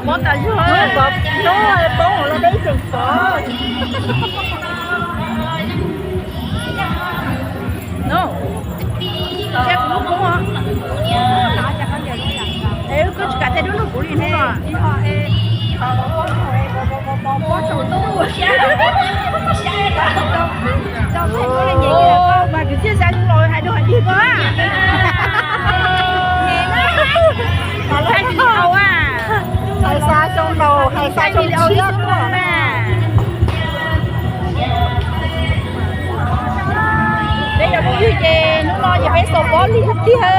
Pov tas zog, pov, poob los deb tseem pov. No, siab kuv lub poob os. Es koj tsis kam tej dub lug kuv li hnub no. Mas kwv tij xav los hais dua hais dig koj. Hais li hauv a. Hais xav xyoo laus, hais xav xyoo tshiab tuaj na. Peb yog phooj ywg ces hnub no ces peb xaus pob lig tiag.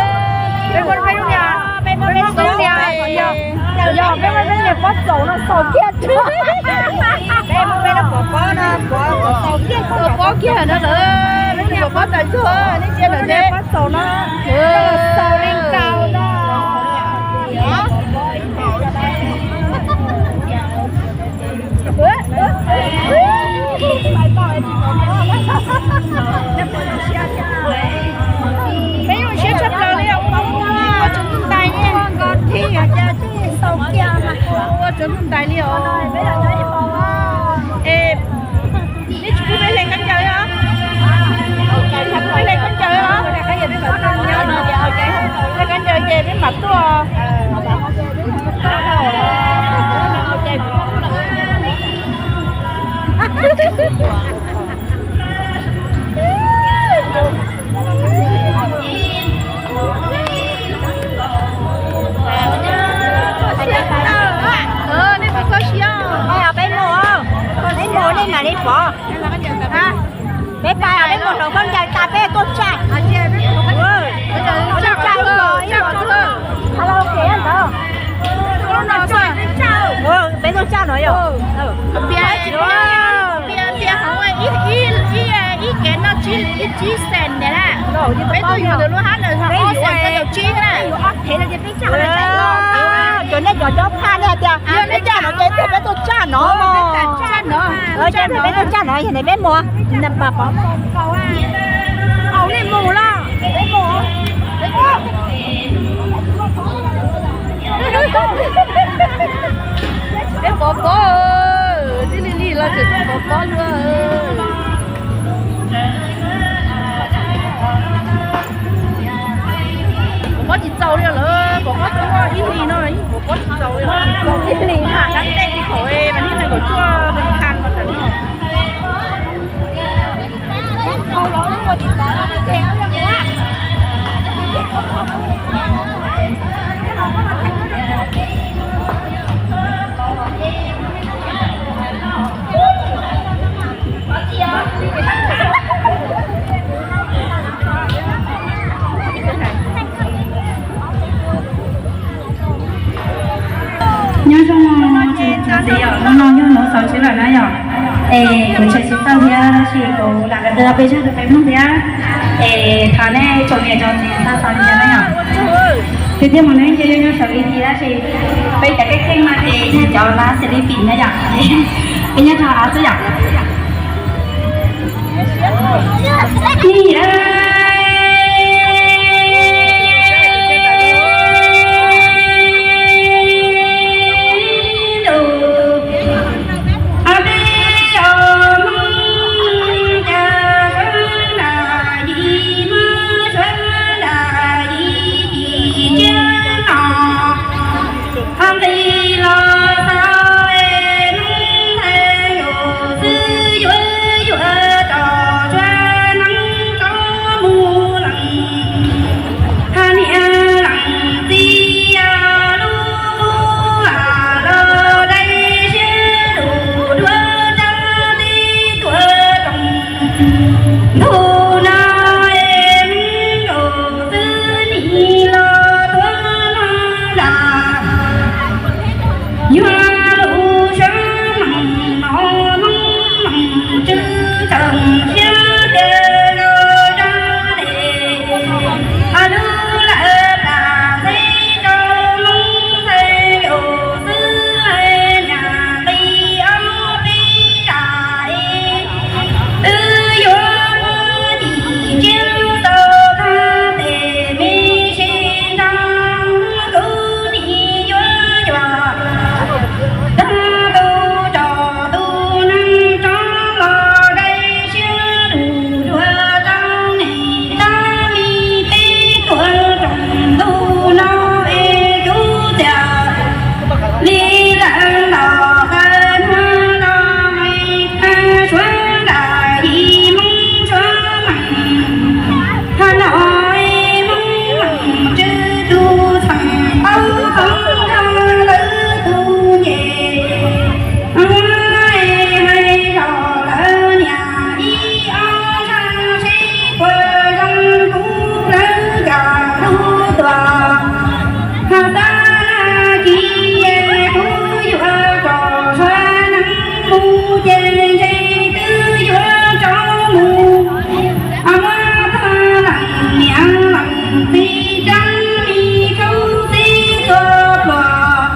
Peb muab peb lub niag, peb muab peb lub niag, yog peb muab peb lub niag pob txaus no xaus kiag. Peb muab peb lub pob pob no, xaus kiag, xaus pob kiag no lawm, peb lub niag pob txaus tsuag, nej cia lawm peb pob txaus no, xaus li nkaus no. Peb zoo siab tshaj plaws li os, ua tsaug ntuj ntais li. Ua tsaug ntuj ntais li os. Es nej tsis pub peb hle khaub ncaws os? Peb hle khaub ncaws os? Hle khaub ncaws ces peb mam tuaj. Nej puas kho siab? Peb mus, peb mus nej mam li pov. Peb pais, peb mus hloov khaub ncaws tas peb tuaj tshaj. Tshaj ntawd. Peb tuaj tshaj no yog. Ib kev no tsib xees ntawd na. Peb tuaj yug ntawm lub hab ntawd ob xees tau tsib na. Cov nej cov cob phaj nej tias yog nej tshaj no ces peb tuaj tshaj no. Ces peb tuaj tshaj no, yog nej peb mus. Peb mus los. Peb pov pob, tib li li los tseem pov pob luaj. Pov pob tsis txaus li lawm, pov pob tuaj ib hlis no yeej pov pob tsis txaus li. Ib hlis na, dab tej tsis thaum mas nej nees nkaum cuaj nqas no. Nyob zoo, hnub no yog hnub xaus tshiab lawm na yom. Es kuv tseem tsis txawj thiab tab sis kuv lam qhia peb zaj tus peb mloog thiab. Es thov nej tsoom niam tsoom txiv txhob xav li cas na yom. Ces thiaj mus nej nce nyob sawv li ti tab sis peb cov keej keej mas ces yog cov lab xws li pim na yom. Peb nyob rau av xwb yom. txiv tsev me kub txiv tuaj pluag,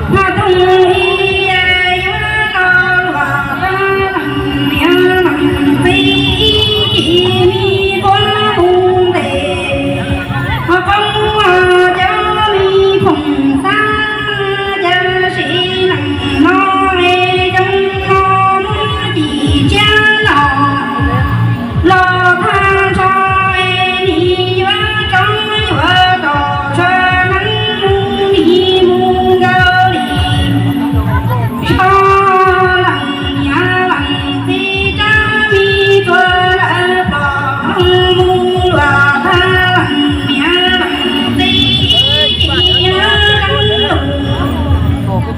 hmo toog ib yuav los luag tag leej niam leej txiv ib chim me quav mus ntes. Ho qoob cov me phoom xab, tab sis neej no es zoo no muab cim tsiab los, los tag nrho es nim yuav tso yuav rau tsuav neeb mus nim mus nkaus li. Tso leej niam leej txiv tsev me tuaj lawm pom mus luag tag leej niam leej txiv ib chim lawm lus.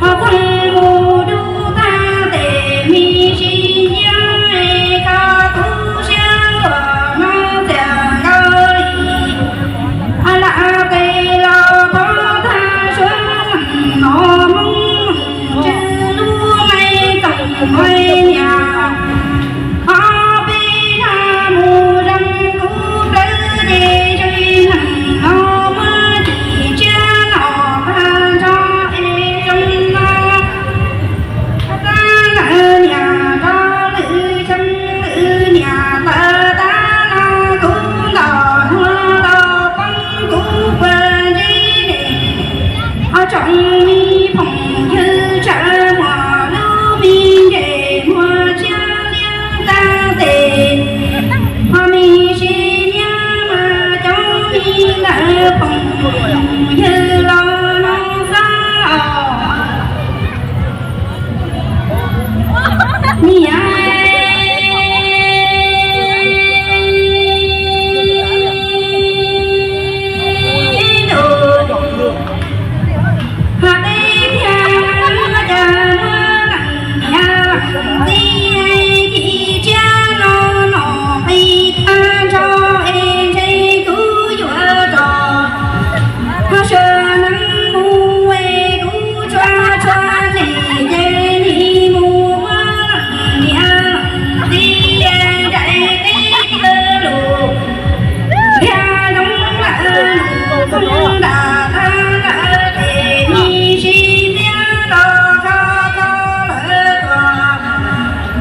Ho pheej mus dub tag tes me sis nyiab es koj kuv siab uas no txias nkaus li. Lam tes los pov tag suav no Hmoob tsw lub me toom me niam. Ho peb dag mus zoo kuv plawv ces zoo neej no muab cim tsiab los tag nrho es zoo no. Tab lawm niam rau lwm xyoo lwm niam tawm tab no kuv ntaus hnub los poob kuv puag ntsib ne. Ho tsoom me phoom ywg tsawv muaj lub me ntsej muag tshiab liab tag tes, ho me sis nyiab mas cov me ntawd phoom ywg los no xab os. Niam, hais peb thiab cas muab leej niam leej txiv cim tsiab no los qis tag nrho es ntshe kuv yuav rov qab sawv neeb mus es kuv tsuas tsuas nim ces nim mus muab leej niam leej txiv nraim teb tawg lus. Thiab zoo lawm nws txhob nram tag lawm ces me sis ntiab los kho kho lawm tuaj.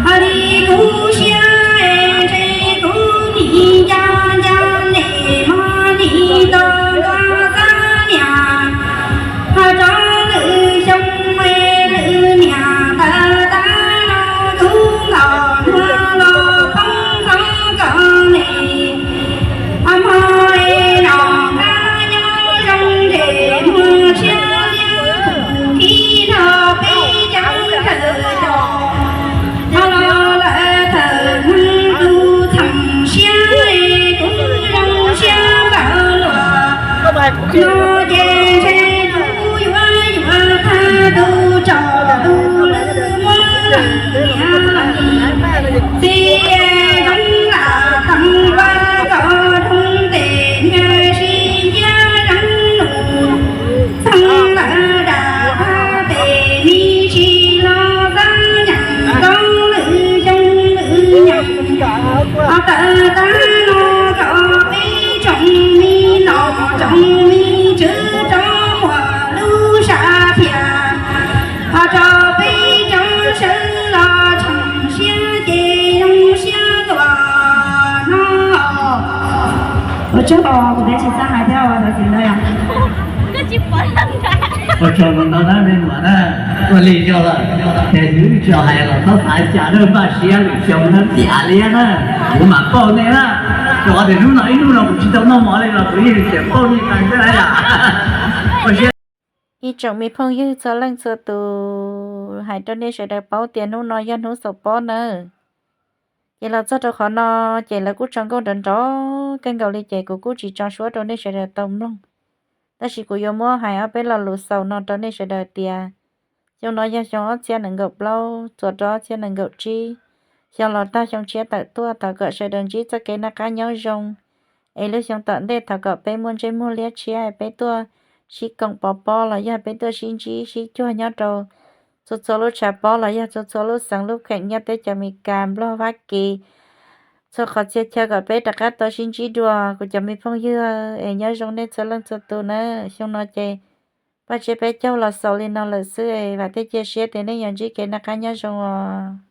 Hais li kuv siab es ntshe kuv nim nco nco nim hmo nim tau nto xab niam. Ho rau lwm xyoo es lwm niam tawm tag no kuv ntaus hnub los poob txog koj ne. Hmo es no qab nyob zoo ntsej muag tshiab liab khib dhau peb cov thawj coj. Ho los lawm thawm neeg tus txheem siab es kuv zoo siab npaum luaj no ces ntshe kuv yuav yuav thawj tus tsom tus lwm muab leej niam leej txiv zoo lam teem ua kom dhau tes nyuag sib ntiab zoo nus. Txheeb lawm dam tag tes me sis los xab nyeem rau lwm xyoo lwm nyeem. Ho tawm tag no kom peb tsoom me nom tsoom me tswv rov muaj lub sab phiaj. Ho rau peb cov sawv los tshoov siab ces zoo siab tuaj no. Ua tsaug os, kuv twb tsis xav hais thiab os, thov txim ntau. Ua tsaug ntau ntau na me muam na, ua li yog lawm ces yus tsis hais los txhob xav cas na, npaj siab lwm xyoo na tiam liab na, kuv mam pauj nej na. Rau qhov tias hnub no ib hnub no kuv tsis tau noj mov li los kuv yeej tseem pauj nej tas xwb na yom. Ua siab. Ib tsoom me phooj ywg txhua leej txhua tus, hais rau nej sawv daws paub tias hnub no yog hnub xaus pob nawb. Ces los txog rau qhov no, ces lawv kuj tso nkauj nrov nrov kawg nkaus li ces kuv kuj tsis tso suab rau nej sawv daws tau mloog. Tab sis kuv yuav muab hais ob peb lo lus xaus no rau nej sawv daws tias xyoo no yog xyoo ob txhiab nees nkaum plaub txuas rau ob txhiab nees nkaum tsib, xyoo los tag xyoo tshiab tawm tuaj, thov kom sawv daws ntsib txoj kev noj qab nyob zoo. Es lub xyoo tom ntej thov kom peb muaj ntsej muag liab tshiab, peb tuaj sib koom pov pob los yog peb tuaj sib ntsib sib cuag nyob rau txhua txhua lub tshav pob los yog txhua txhua lub xeev lub kheem nyob teb chaws Amelikas, Nplog, Fab Kis, txhua qhov txhia chaw kom peb rov qab tau sib ntsib dua kuv cov me phooj ywg, es nyob zoo nej txhua leej txhua tus na. Xyoo no ces Paj Tsiab peb caug los xaus li no lawm xwb, vam thiab cia siab tias nej yuav ntsib kev noj qab nyob zoo os.